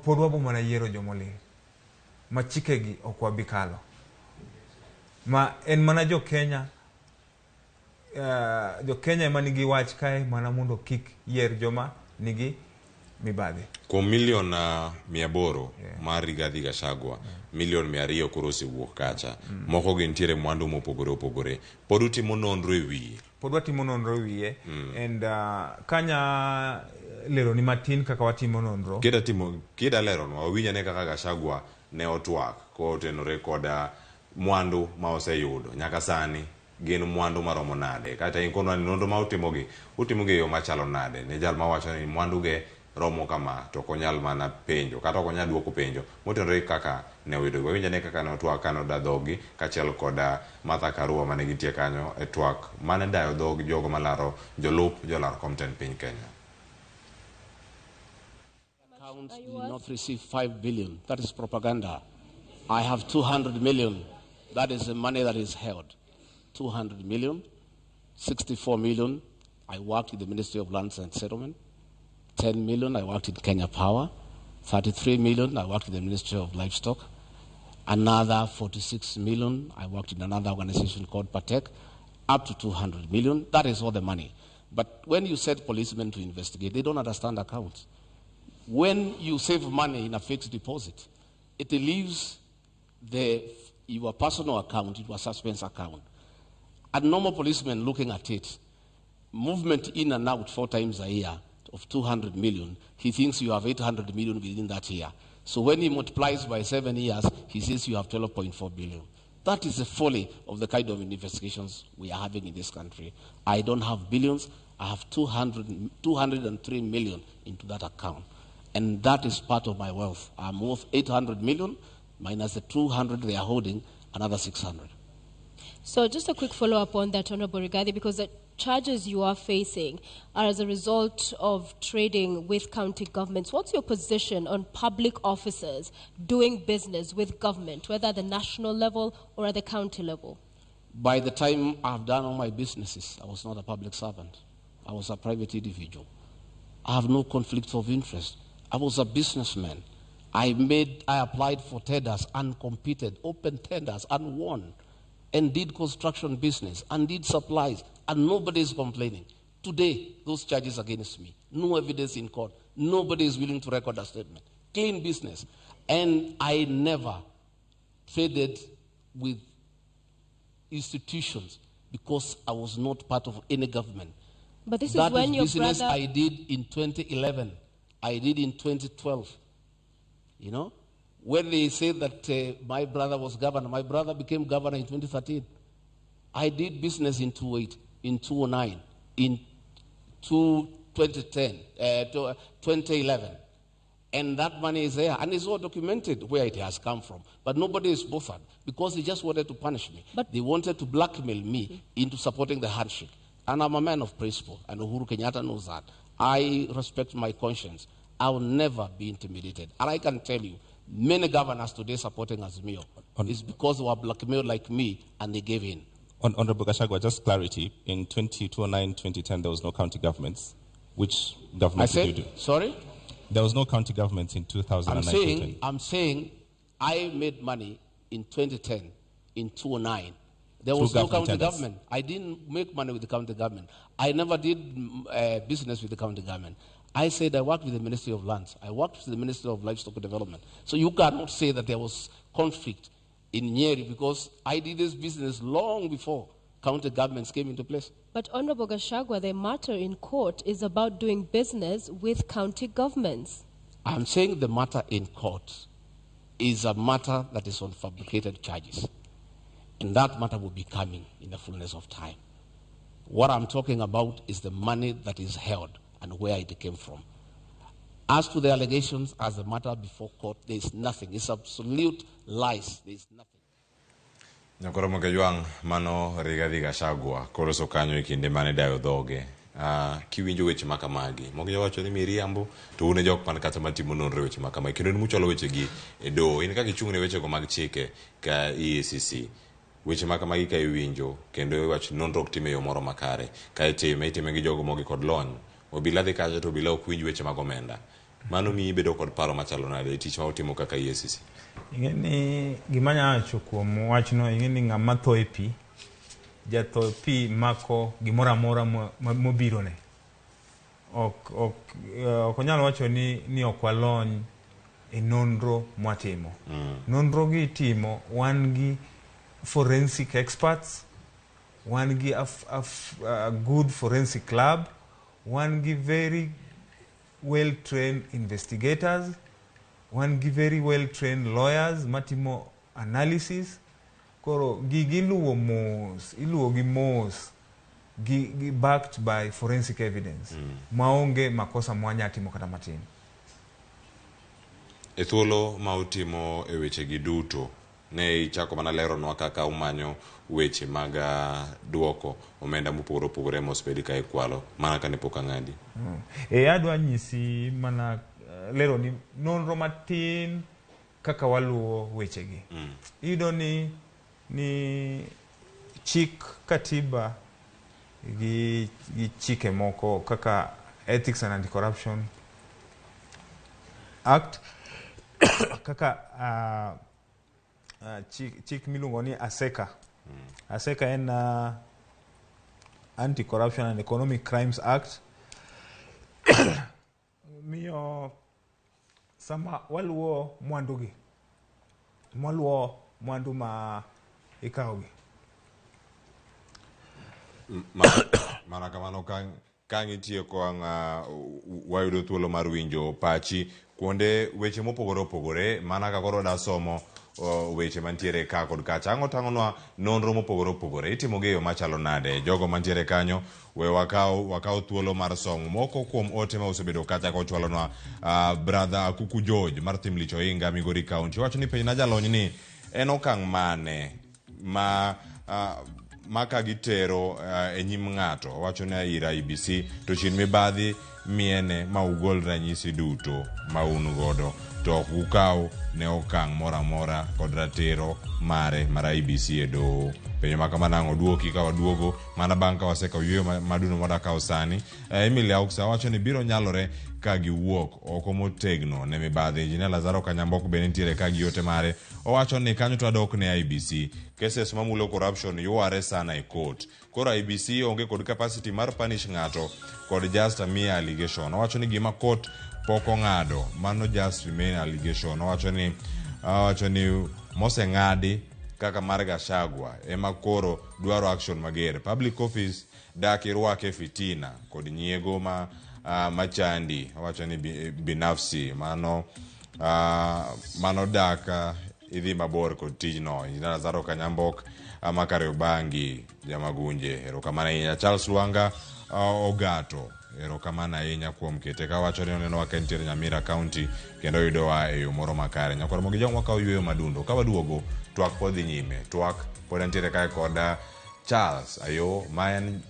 Pod wabo mana yiero jomolil ma chikegi ok wabi kalo. Ma en mana jo Kenya jo Kenya ema nigi wach kae mana mondo kik yier joma nigi mibadhi. Kuom milion 800 mar Rigathi Gachagua, milion 200 koro osewuok kacha. Moko gintiere mwandu mopogore opogore. Pod utimo nonro e wiye. Pod watimo nonro e wiye and kanya leroni matin kaka watimo nonro. Kida timo kida leronwa wawinj ane kaka Gachagua ne otwak kotenore koda mwandu ma oseyudo nyaka sani gin mwandu maromo nade kata in konwa ni nonro ma utimogi utimogi e yo machalo nade ne jal mawacho ni mwandu ge romo kama to ok onyal mana penjo kata ok onyal duoko penjo motenore kaka ne oyudo wawinj ane kaka ne otwak kane oda dhogi kaachiel koda Martha Karua mane gintie kanyo e twak mane dayo dhog jogo malaro jolup jolar kom tend piny Kenya. Accounts did not receive 5 billion. That is propaganda. I have 200 million. That is the money that is held. 200 million, 64 million. I worked in the Ministry of Lands and Settlement. 10 million, I worked in Kenya Power. 33 million, I worked in the Ministry of Livestock. Another 46 million, I worked in another organization called Patek. Up to 200 million. That is all the money. But when you set policemen to investigate, they don't understand accounts. When you save money in a fixed deposit, it leaves your personal account, your suspense account. A normal policeman looking at it, movement in and out 4 times a year of 200 million, he thinks you have 800 million within that year. So when he multiplies by 7 years, he says you have 12.4 billion. That is the folly of the kind of investigations we are having in this country. I don't have billions. I have 203 million into that account. And that is part of my wealth. I'm worth 800 million minus the 200 they are holding, another 600. So just a quick follow-up on that, Honorable Rigathi, because the charges you are facing are as a result of trading with county governments. What's your position on public officers doing business with government, whether at the national level or at the county level? By the time I've done all my businesses, I was not a public servant. I was a private individual. I have no conflict of interest. I was a businessman. I applied for tenders and competed, open tenders and won, and did construction business and did supplies, and nobody is complaining. Today, those charges against me, no evidence in court, nobody is willing to record a statement. Clean business. And I never traded with institutions because I was not part of any government. But this is That when is your business brother... I did in 2011. I did in 2012. You know? When they say that my brother was governor, my brother became governor in 2013. I did business in 2008, in 2009, in 2010, 2011. And that money is there. And it's all documented where it has come from. But nobody is bothered because they just wanted to punish me. But they wanted to blackmail me into supporting the handshake. And I'm a man of principle, and Uhuru Kenyatta knows that. I respect my conscience. I will never be intimidated. And I can tell you, many governors today supporting Azimio is because they were blackmailed like me, and they gave in. Honorable Gachagua, just clarity. In 2009, 2010, there was no county governments. Which government I said, did you do? Sorry? There was no county governments in 2009. 2010. I'm saying I made money in 2010, in 2009. There Through was no government county tenders. government. I didn't make money with the county government. I never did business with the county government. I said I worked with the Ministry of Lands. I worked with the Ministry of Livestock Development. So you cannot say that there was conflict in Nyeri because I did this business long before county governments came into place. But Honorable Gachagua, the matter in court is about doing business with county governments. I'm saying the matter in court is a matter that is on fabricated charges. And that matter will be coming in the fullness of time. What I'm talking about is the money that is held and where it came from. As to the allegations, as a matter before court, there is nothing. It's absolute lies. There is nothing. Nyakoro Mokejwang' mano Rigathi Gachagua koloso kanyo e kinde mane dayo dhoge. Kiwinjo weche ma kamagi, moko jawacho ni miriambo, to un e jok man kata matimo nonro e weche ma kamagi, kendo in muchwalo wechegi e doho. In kaka ichung' ne wechego mag chike ka EACC, weche ma kamagi ka iwinjo kendo iwacho nonro ok tim e yo moro makare, ka itime, itime gi jogo mogi kod lony. Obila dhi kacha to obila ok winj weche mag omenda. Mano miyi ibedo kod paro machalo nade e tich ma utimo kaka EACC? Ing'e ni gima anyalo wacho kuom wachno, ing'e ni ng'ama tho e pi, jatho pi mako gimoro amora mobirone. Ok, ok, ok onyal wacho ni, ni ok walony e nonro mwatimo. Nonro gi itimo, wan gi forensic experts, wan gi a good forensic lab, wan gi very well trained investigators, wan gi very well trained lawyers matimo analysis. Koro gigi iluwo mos, iluwo gi mos, gi backed by forensic evidence. Maonge makosa mwanya timo kata matin. E thuolo ma utimo e weche gi duto, ne ichako mana leronwa kaka umanyo weche mag duoko omenda mopogore opogore mosebed ka ikwalo, mana kane pok ang'adi. Adwa nyisi mana lero ni nonro matin kaka waluwo wechegi. Iyudo ni chik katiba gi chike moko kaka Ethics and Anti-Corruption Act, kaka chik miluongo ni ASECA. ASECA en Anti-Corruption and Economic Crimes Act. Miyo sama waluwo mwandu gi, mwaluwo mwandu ma ikawo gi. Mana kamano ka ng'itieko ang' wayudo thuolo mar winjo pachi kuonde weche mopogore opogore mana ka koro dasomo weche mantiere ka kod kacha. Ang'o tang'onwa nonro mopogore opogore itimo gi e yo machalo nade? Jogo mantiere kanyo we wakaw thuolo mar somo moko kuom ote ma osebedo kacha kochwalonwa. Brother Akuku George mar Thimlich Ohinga, Migori County, wacho ni penjna jalony ni en okang' mane ma ka gitero e nyim ng'ato, wacho ni ir IEBC to chien mibadhi miene ma ugol ranyisi duto ma un godo to ok ukaw ne okang' moro amora kod ratiro mare mar IEBC e doho. Penjo ma kamano ang' oduoki ka waduogo mana bang' ka wasekawo yueyo maduno mwadakawo sani. Emily Auksa wacho ni biro nyalore ka giwuok oko motegno ne mibadhi. Engineer Lazaro Kanyambok bende nitiere ka gi ote mare. Owacho ni kanyo to adok ne IEBC. Cases mamulo corruption yware sana e court. Koro IEBC onge kod capacity mar punish ng'ato kod just a mere allegation. Owacho ni gima court pok ong'ado, mano just remain allegation. Owacho ni moseng'adi kaka mar Gachagua ema koro dwaro action mager. Public office dak irwake fitina kod nyiego machandi. Owacho ni binafsi mano dak idhi mabor kod tijno. Engineer Lazaro Kanyambok ma Kariobangi Jamagunje, erokamano ahinya. Charles Lwanga Ogato, erokamano ahinya kuom kete kawacho ni onenowa ka entiere Nyamira County kendo oyudowa e yo moro makare. Nyakwar Mogi Jong wakawo yueyo madundo ka waduogo twak pod dhi nyime. Twak pod antiere kae kod Charles Ayo ma en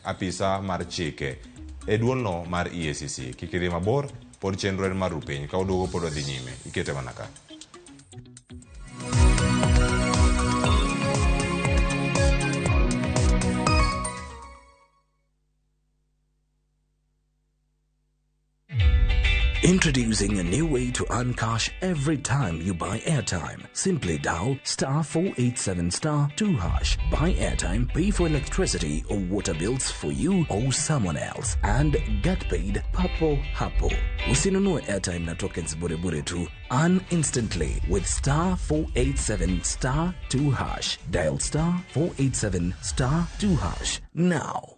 apisa mar chike e duolno mar EACC. Kik idhi mabor, pod chenro en mar rupiny. Ka waduogo pod wadhi nyime. Ikete mana ka. Introducing a new way to earn cash every time you buy airtime. Simply dial star 487 star 2 hash. Buy airtime, pay for electricity or water bills for you or someone else, and get paid papo hapo. Usinunue airtime na tokens bure bure tu. Earn instantly with star 487 star 2 hash. Dial star 487 star 2 hash now.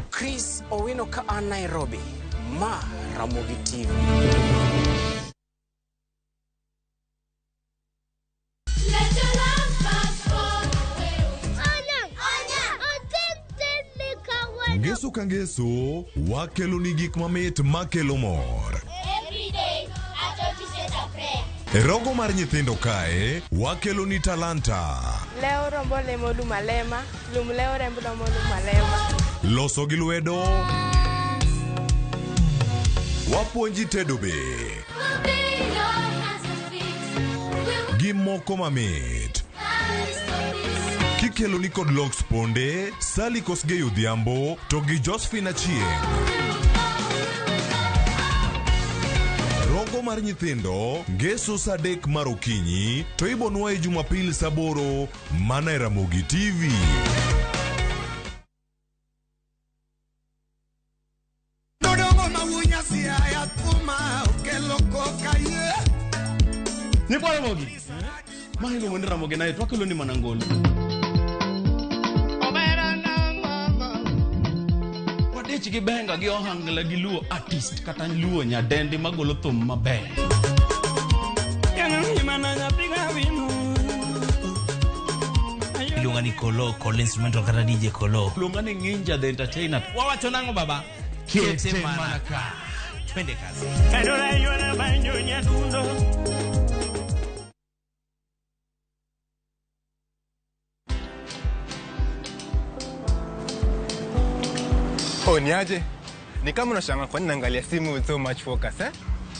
Chris Owino ka an Nairobi, ma Ramogi TV. Let your love pass Ngeso ka ngeso wakelo ni gik mamit makelo mor. Every day, I taught you said a prayer. E rogo mar nyithindo kae wakelo ni talanta. Leo rombo lemo lum alema, lum leo remb romo lum alema. Loso gi lwedo. Wapuonji tedo be. We'll be your hands and feet. We'll Gi moko mamit. stop this. Kikeloni kod Lox Ponde, Sally Kosgei Odhiambo to gi Josephine Achieng'. Rogo mar nyithindo ngeso saa 3 mar okinyi to ibonwa e Jumapil saa 8 mana e Ramogi TV. Nyikwa Ramogi. Ma iluongo ni Ramogi naye to wakelo ni mana ngolo. Wadich gi benga gi ohangla gi luo artist kata luo nyadendi magolo thum maber. Iluonga ni Kolo, Kolo instrumental kata DJ Kolo. Iluonga ni Nginja the entertainer. Wawacho nang'o baba? Kete mana ka. Twende kazi. Oh, niaje? Ni kama unashangaa kwa nini naangalia simu with so much focus, eh?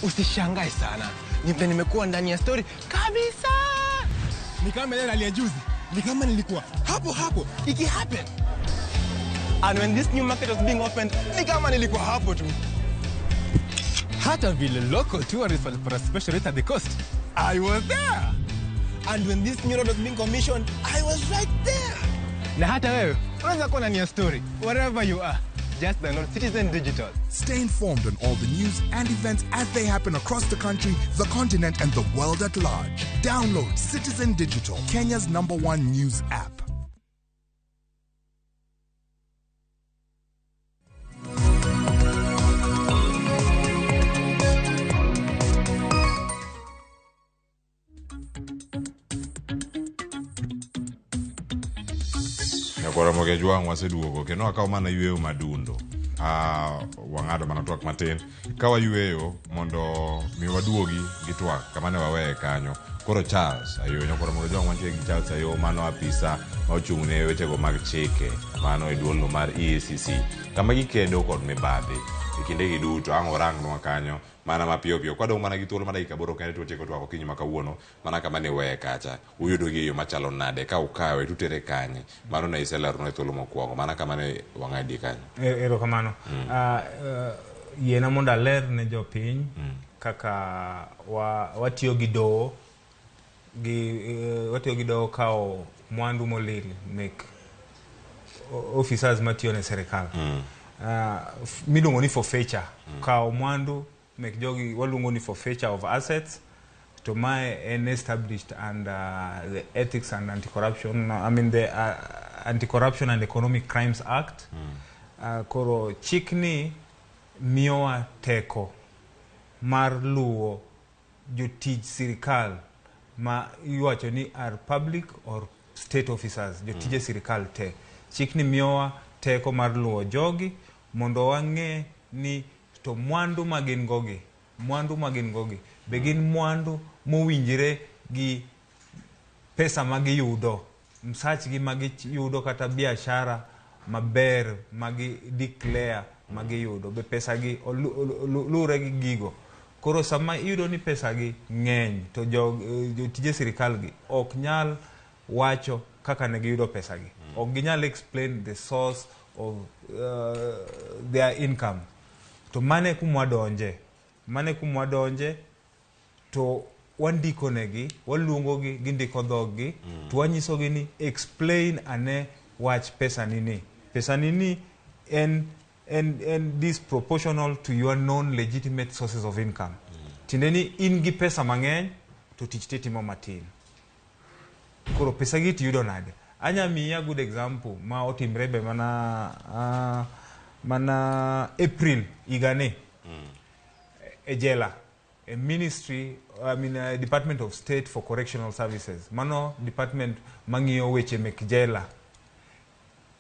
Usishangae sana. Ni vile nimekuwa ndani ya story kabisa. Ni kama ile nalia juzi. Ni kama nilikuwa hapo hapo iki happen. And when this new market was being opened, ni kama nilikuwa hapo tu. Hata vile local tourists walipata special rate at the coast, I was there. And when this new road was being commissioned, I was right there. Na hata wewe unaweza kuwa ndani ya story wherever you are. Just download Citizen Digital. Stay informed on all the news and events as they happen across the country, the continent, and the world at large. Download Citizen Digital, Kenya's #1 news app. Ramogi Jwang' waseduogo kendo akawo mana yweyo madundo. Wang'ado mana twak matin ka wayweyo mondo mi waduogi gi twak kama ne waweye kanyo. Koro Charles Ayo, nyakoro Ramogi Jwang' wantie gi Charles Ayo, mano apisa ma ochung' ne wechego mag chike mano e duolno mar EACC kama gikedo kod mibadhi e kindegi duto. Ang' orangnwa kanyo mana mapiyo piyo kwadong' mana gi thuolo mar dakika 8 kende to watieko twak okinyi ma kawuono mana kama ne weye kacha. Uyudo gi e yo machalo nade ka ukawe tutere kanye? Mano ne iselerona e thuolo mokwongo mana kama ne wang'adie kanyo. Erokamano. Yiena mondo aler ne jopiny kaka watiyo gi doho watiyo gi doho kawo mwandu molil mek officers matiyo ne sirikal miluongo ni forfeiture. Kawo mwandu mek jogi waluongo ni forfeiture of assets to mae en established under the Ethics and Anti-Corruption, I mean the Anti-Corruption and Economic Crimes Act. Koro chikni miyowa teko mar luwo jotij sirikal ma iwacho ni are public or state officers, jotije sirikal te. Chikni miyowa teko mar luwo jogi mondo wang'e ni to mwandu ma gin gogi, be gin mwandu mowinjre gi pesa magiyudo, msachgi magiyudo kata biashara maber magi declare magiyudo, be pesa gi lure gi gigo. Koro sama iyudo ni pesa gi ng'eny to jotije sirikal gi ok nyal wacho kaka ne giyudo pesa gi, ok ginyal explain the source of their income. To mane kumwa donje to wandiko negi, waluongo gi, gindiko dhoggi, to wanyisogi ni explain ane wach pesa nini. Pesa nini en disproportional to your known legitimate sources of income. Tiende ni in gi pesa mang'eny to tich titimo matin. Koro pesa gi tiyudo nade? Anya miya good example ma otimre be mana mana April higani e jela, a ministry, I mean a Department of State for Correctional Services, mano department mang'iyo weche mek jela.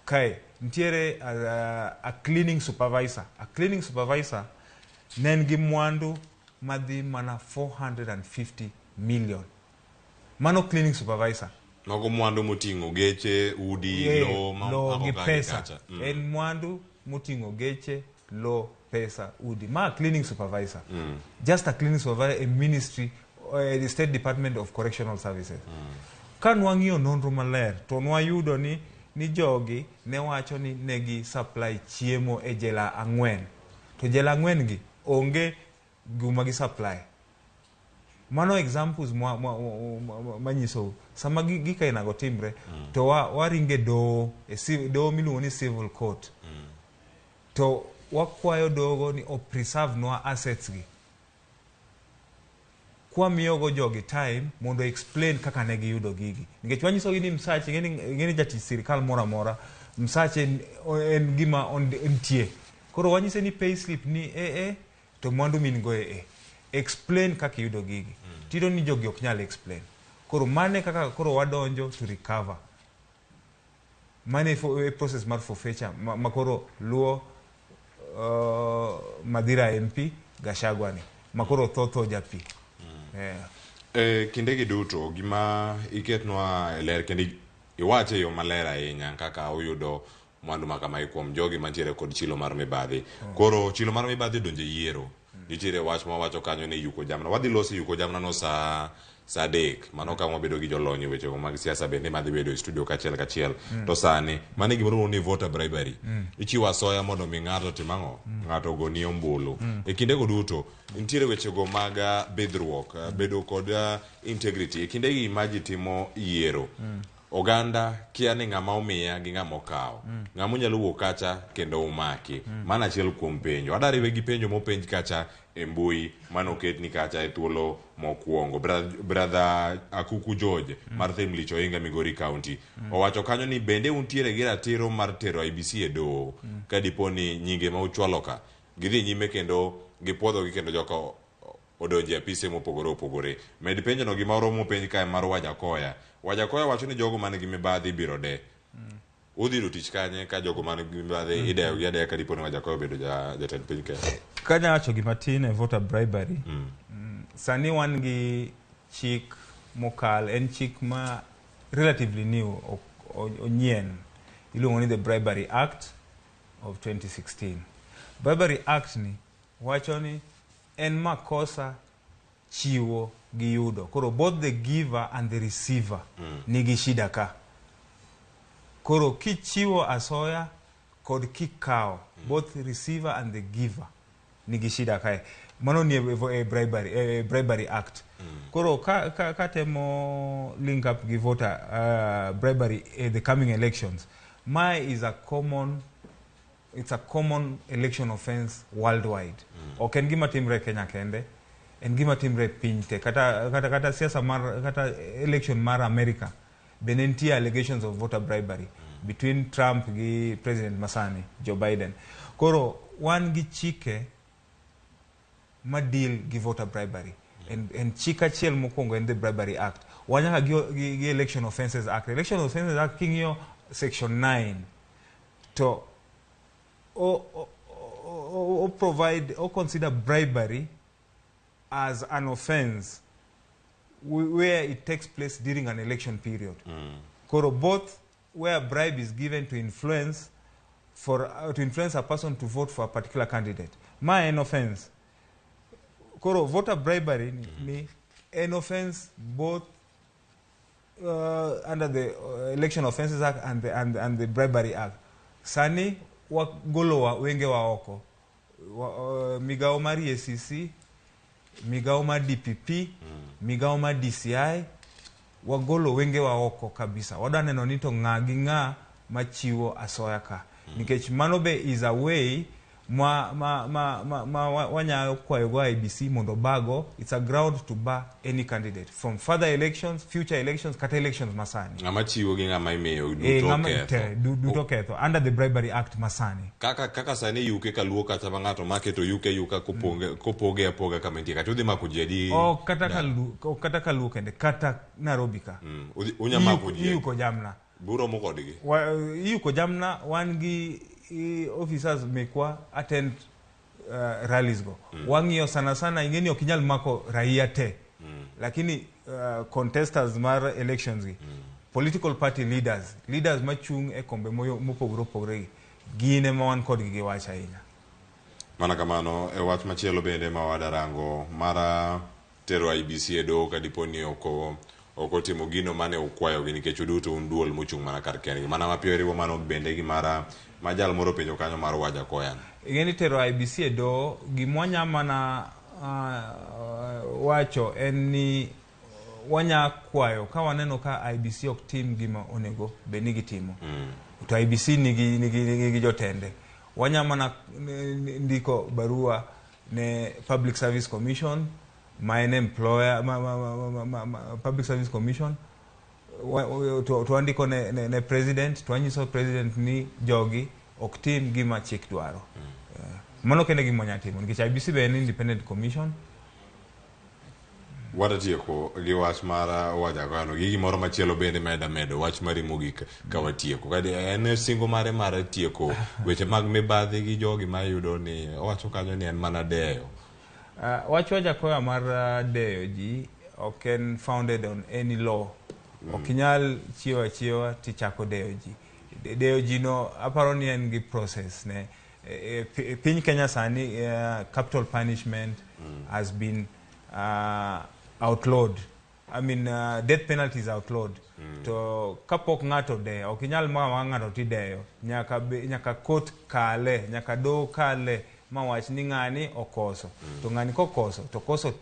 Kae nitiere a cleaning supervisor. A cleaning supervisor ne en gi mwandu madhi mana 450 million. Mano cleaning supervisor. Mago mwandu moting'o geche, udi, lo, gi pesa. En mwandu moting'o geche, lo, pesa, udi. Ma cleaning supervisor. Just a cleaning supervisor, a ministry, the State Department of Correctional Services. Ka nwang'iyo nonro maler to nwayudo ni jogi ne wacho ni negi supply chiemo e jela 4 to jela 4 gi onge gima gi supply. Mano examples manyiso sama gik ainago timre to waringe doho e doho miluongo ni civil court. To wakwayo dogo ni o preserve nwa assets gi. Kwamiyogo jogi time mondo explain kaka ne giyudo gigi. Nikech wanyisogi ni msache, ing'eni jatich sirikal moro amora, msache en gima nitie. Koro wanyise ni pay slip ni AA to mwandu min go AA. Explain kaka iyudo gigi. Tiyudo ni jogi ok nyal explain. Koro mane kaka koro wadonjo to recover. Mane e process mar forfeiture ma koro luwo Madhira MP Gachagua ni ma koro tho japi. Kindegi duto gima iketnwa e ler kendo iwache e yo maler ahinya kaka uyudo mwandu ma kamae kuom jogi mantiere kod chilo mar mibadhi. Koro chilo mar mibadhi odonjo e yiero. Nitiere wach mawacho kanyo ni yuko jamna. Wadhi loso yuko jamna no saa 3. Mano ka wabedo gi jolony e wechego mag siasa bende madhi bedo e studio kachiel kachiel. To sani mano e gimoro ni voter bribery. Ichiwo asoya mondo mi ng'ato otim ang'o? Ng'ato ogoni ombulu. E kindego duto nitiere wechego mag bidhruok, bedo kod integrity. E kindegi ma ji timo yiero, oganda kia ni ng'ama omiya gi ng'ama okawo. Ng'ama onyalo wuok kacha kendo umaki. Mano achiel kuom penjo. Adariwe gi penjo mopenj kacha e mbui manoketni kacha e thuolo mokwongo. Brother Akuku George mar Thimlich Ohinga Migori County owacho kanyo ni bende untiere gi ratiro mar tero IEBC e doho ka dipo ni nyinge ma uchwalo ka gidhi nyime kendo gipuodhogi kendo joka odonje e apise mopogore opogore. Med penjo no gimoro mopenj kae mar Wajakoya. Wajakoya wacho ni jogo man gi mibadhi ibiro de. Udhi yudo tich kanye ka jogo man gi mibadhi ideyo gi adeya ka dipo ni Wajakoya obedo jatend piny Kenya? Kanya wacho gima tin e voter bribery. Sani wan gi chik mokal, en chik ma relatively new, onyien. Iluongo ni the Bribery Act of 2016. Bribery Act ni wacho ni en makosa chiwo gi yudo. Koro both the giver and the receiver nigi shida ka. Koro kichiwo asoya kod kikawo, both receiver and the giver nigi shida kae. Mano ni e Bribery Act. Koro ka temo link up gi voter bribery the coming elections, mae is a common, it's a common election offense worldwide. Ok en gima timre Kenya kende, en gima timre piny te. Kata siasa mar, kata election mar America, bende nitie allegations of voter bribery between Trump gi President masani, Joe Biden. Koro wan gi chike ma deal gi voter bribery. En chik achiel mokwongo en the Bribery Act. Wan nyaka gi Election Offences Act. Election Offences Act king'iyo section 9 to o provide o consider bribery as an offense where it takes place during an election period. Koro both where bribe is given to influence for to influence a person to vote for a particular candidate. Ma en offense. Koro voter bribery ni en offense both under the Election Offences Act and the Bribery Act. Sani wagolo wenge wa oko. Migao mar EACC, migao mar DPP, migao mar DCI, wagolo wenge wa oko kabisa. Wadwa neno ni to ng'a gi ng'a machiwo asoya ka. Nikech mano be is a way ma wanyalo kwayo go IEBC mondo bago. It's a ground to bar any candidate from further elections, future elections, kata elections masani. Ng'ama chiwo gi ng'ama imiyo duto ketho. Duto ketho under the Bribery Act masani. Kaka sani UK kaluo kata ma ng'ato make to UK yuka kopoge apoga kama nitie kata udhi mako ji adi. Ok kata kaluo kende, kata Nairobi ka. Unya mako ji. Iyuko jamna. Buro kodgi. Iyuko jamna wan gi officers mekwa attend rallies go. Wang'iyo sana sana ing'eni ok inyal mako raia te. Lakini contesters mar elections gi, political party leaders machung' e kombe mopogore opogore gi, gin ema wan kodgi gi wach ahinya. Mana kamano e wach machielo bende ma wadarango mara tero IEBC e doho ka dipo ni ok ok otimo gino mane ukwayogi nikech uduto un duol mochung' mana kar kendgi. Mana mapiyo iriwo mano bende gi mara ma jal moro penjo kanyo mar Wajakoya. Ing'e ni tero IEBC e doho gima wanya mana wacho en ni wanya kwayo ka waneno ka IEBC ok tim gima onego bed ni gitimo. To IEBC nigi jotende. Wanya mana ndiko barua ne Public Service Commission ma en employer ma Public Service Commission to wandiko ne president to wanyiso president ni jogi ok tim gima chik dwaro. Mano kende gima wanya timo nikech IEBC be en independent commission. Watatieko gi wach mar Wajakoya no gi gimoro machielo bende medo wach mari mogik ka watieko. Kadi en singo mare mar tieko weche mag mibadhi gi jogi ma yudo ni owacho kanyo ni en mana deyo. Wach Wajakoya mar deyo ji ok en founded on any law. Ok inyal chiewo achiewa tichako deyo ji. Deyo ji no aparo ni en gi process ne. Piny Kenya sani capital punishment has been outlawed. I mean, death penalty is outlawed. To kapok ng'ato deyo, ok inyal ma ng'ato tideyo. Nyaka court kale, nyaka doho kale mawach ni ng'ani okoso. To ng'ani kokoso, to koso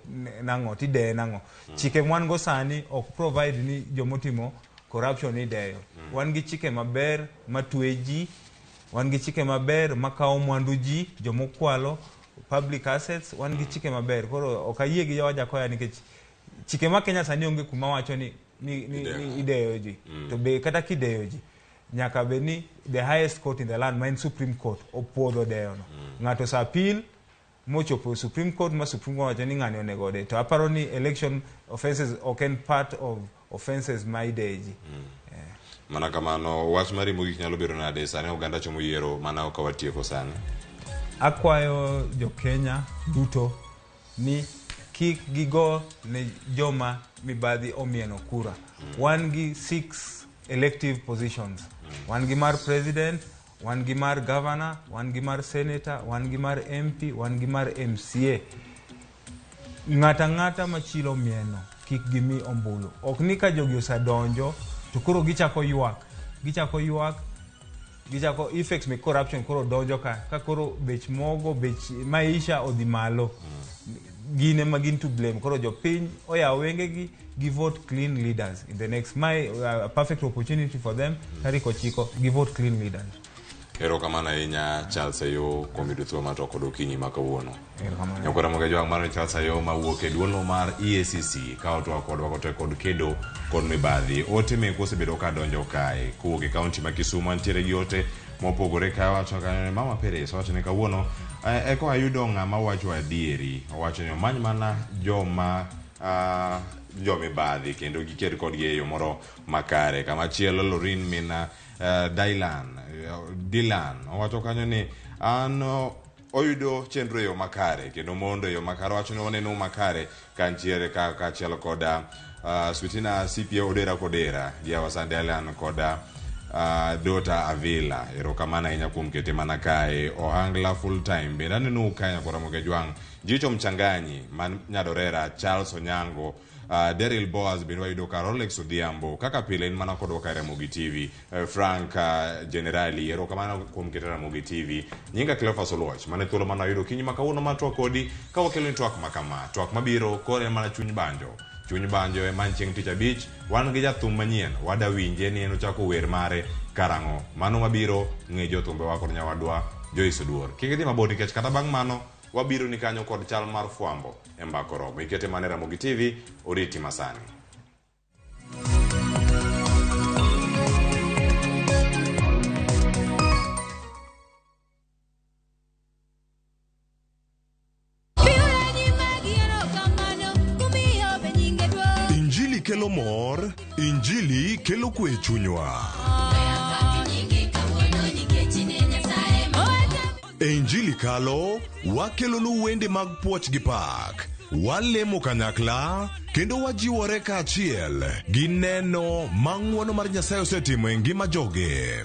nang'o, tideye nang'o. Chike mwan go sani ok provide ni jomotimo corruption ideyo. Wan gi chike maber matwe ji, wan gi chike maber makawo mwandu ji, jomokwalo, public assets, wan gi chike maber. Koro ok ayie gi Wajakoya nikech chike ma Kenya sani onge kuma wacho ni ideyo ji. To be kata kideyo ji, nyaka bed ni the highest court in the land, ma en Supreme Court, opuodho deyo no. Ng'ato sa appeal mochopo Supreme Court ma Supreme Court wacho ni ng'ani onego ode. To aparo ni election offenses ok en part of offenses ma ideyo ji. Mana kamano, wach mari mogik nyalo bedo nade sani oganda chomo yiero mana ka watieko sani? Akwayo jo Kenya duto ni kik gigo ne joma mibadhi omieno kura. Wan gi 6 elective positions. Wan gi mar president, wan gi mar governor, wan gi mar senator, wan gi mar MP, wan gi mar MCA. Ng'ata ng'ata machilo mieno kik gimi ombulu. Ok ni ka jogi osedonjo to koro gichako ywak. Gichako ywak, gichako effects me corruption koro donjo ka koro bech mogo, bech maisha odhi malo. Gin ema gin to blame. Koro jopiny oyawo wengegi gi vote clean leaders in the next my perfect opportunity for them tarik 9 gi vote clean leaders. Erokamano ahinya Charles Ayo kuom yudo thuolo mar twak kod okinyi ma kawuono. Nyakwara Moga Jwang' mano Charles Ayo mawuok e duolno mar EACC ka otwak kodwa kotek kod kedo kod mibadhi. Ote meko osebedo ka donjo kae kowuok e kaunti ma Kisumu mantiere gi ote mopogore ka wacho kanyo ni Mama Peres owacho ni kawuono eko ayudo ng'ama wacho adieri. Owacho ni omany mana joma jomibadhi kendo giked kodgi e yo moro makare. Kama chielo Lorin Mina Dylan owacho kanyo ni an oyudo chenro e yo makare kendo mondo e yo makare. Owacho ni waneno makare kantiere kaachiel koda Sweetina CPA Odera Kodera gi Awasan Dylan koda Dota Avila. Erokamano ahinya kuom kete mana kae. Ohangla full time bende aneno kae nyakwara Moga Jwang' Jicho Mchanganyi man Nyadorera, Charles Onyango, Daryl Boaz bende wayudo ka Rolex Odhiambo kaka pile en mana kodwa ka Ramogi TV, Frank Generali erokamano kuom kete Ramogi TV. Nyinga Cleophas Oluoch mane thuolo mane wayudo kinyi ma kawuono mar twak kodi ka wakelo ni twak makama. Twak mabiro koro en mana chuny banjo. Chuny banjo ema chieng' tich abich wan gi jathum manyien wada winje ni en ochako wer mare karang'o. Mano mabiro ng'e jothumbewa kod nyawadwa Joyce Oduor. Kik idhi mabor nikech kata bang' mano wabiro ni kanyo kod chal mar fwambo e Mbaka Oromo. Ikete mana e Ramogi TV, oriti masani. Injili kelo mor, Injili kelo kwe e chunywa. E Injili kalo, wakelonu wende mag puoch gi pak. Walemo kanyakla, kendo wajiwore kaachiel gi neno ma ng'wono mar Nyasaye osetimo e ngima joge.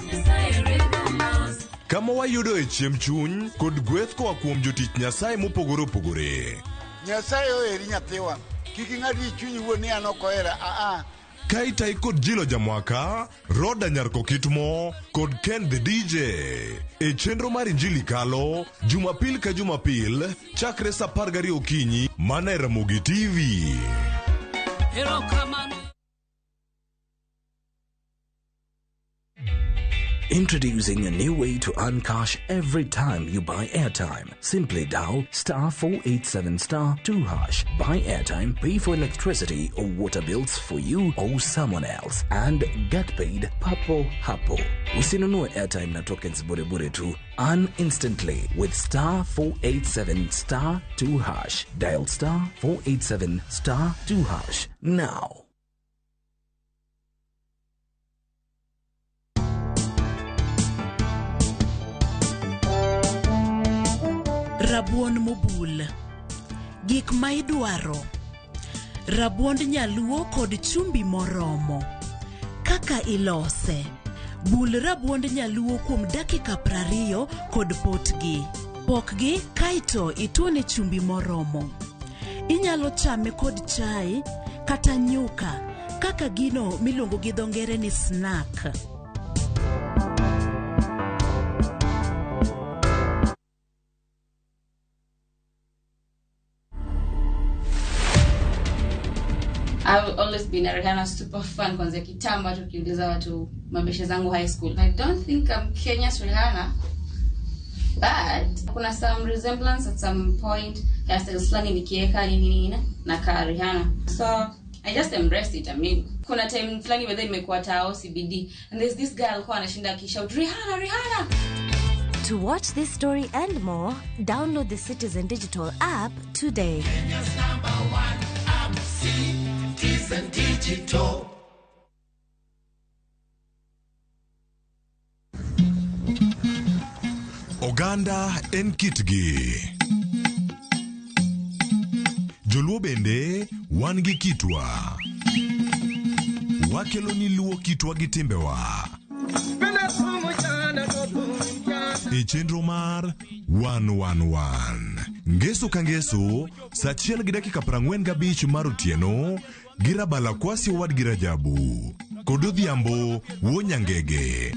Kama wayudo e chiemb chuny kod gweth koa kuom jotich Nyasaye mopogore opogore. Nyasaye oheri nyathiwa. Kik ing'ad ni chunyi wuon ni an ok ohera. Aa, Ka itayi kod Jilo Jamwaka, Roda Nyar Kokitmo kod Ken the DJ. E chenro mar Injili Kalo, Jumapil ka Jumapil, chakre sa 12 okinyi mana e Ramogi TV. Erokamano. Introducing a new way to earn cash every time you buy airtime. Simply dial star 487 star 2 hash. Buy airtime, pay for electricity or water bills for you or someone else, and get paid papo hapo. Usinunue airtime na tokens bure bure tu. Earn instantly with star 487 star 2 hash. Dial star 487 star 2 hash now. Rabuon mobul. Gik ma idwaro. Rabuond nyaluo kod chumbi moromo. Kaka ilose. Bul rabuond nyaluo kuom dakika 20 kod potgi. Pokgi kaeto ituone chumbi moromo. Inyalo chame kod chai kata nyuka kaka gino miluongo gi dho ngere ni snack. I've always been a Rihanna super fan kwanzia kitambo, hata ukiuliza watu mabeshe zangu high school. I don't think I'm Kenya's Rihanna, but kuna some resemblance at some point, hairstyles fulani nikieka nini nini na ka Rihanna. So I just embraced it. I mean, kuna time fulani whether imekuwa tao CBD and there's this girl alikuwa anashinda akishout Rihanna, Rihanna. To watch this story and more, download the Citizen Digital app today. Kenya's number one app, Citizen Digital. Oganda en kitgi. Joluo bende wan gi kitwa. Wakelo ni luo kitwa gi timbewa. E chenro mar 111. Ngeso ka ngeso, saa 1:45 mar otieno, gi Rabala Kwasi owadgi Rajabu. Kod Odhiambo wuo Nyangege.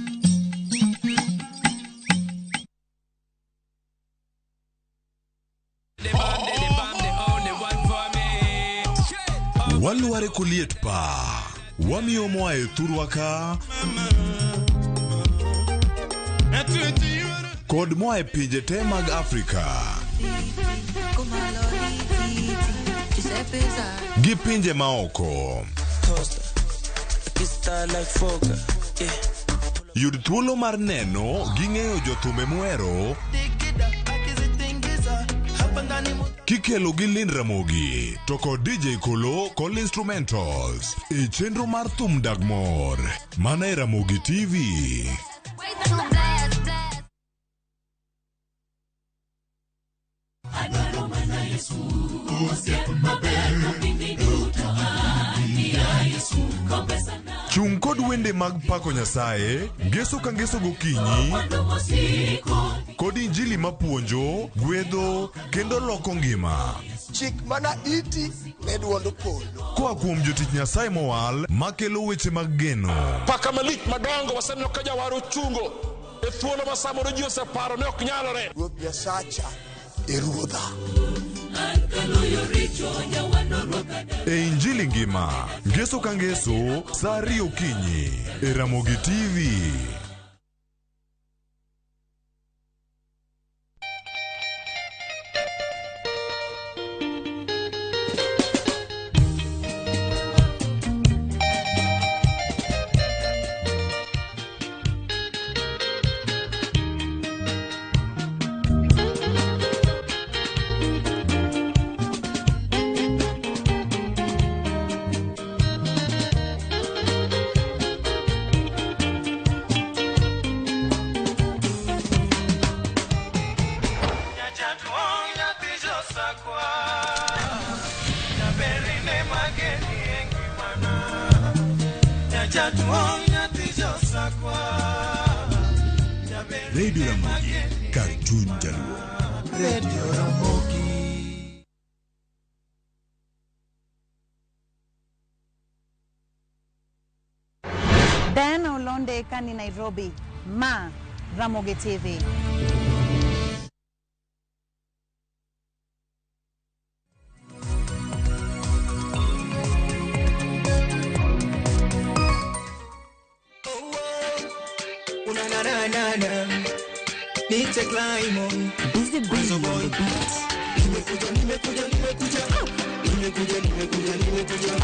Walware koliet pa. Wamiyo moa e thurwa ka kod moa e pinje te mag Afrika gi pinje maoko. Yud thuolo mar neno gi ng'eyo jothumbe muhero kikelo gi Lynn Ramogi to kod DJ Kolo kod instrumentals e chenro mar thum dag mor mana e Ramogi TV. Chung kod wende mag pako Nyasaye ngeso ka ngeso gokinyi kod injili mapuonjo, gwedho kendo loko ngima. Chik mana iti ne duond polo. Koa kuom jotich Nyasaye mowal makelo weche mag geno. Paka malich madongo waseneno ka jawar ochungo e thuolo ma samoro ji oseparo ne ok nyalore. Ruoth Nyasacha e ruodha. E injili ngima, ngeso ka ngeso, saa 2 okinyi e Ramogi TV. Radio Ramogi, kar chuny Jaluo. Radio Ramogi. kani Nairobi. Ma Ramogi TV. Busy Bee on the beat. Nimekuja, nimekuja, nimekuja. Nimekuja, nimekuja, nimekuja.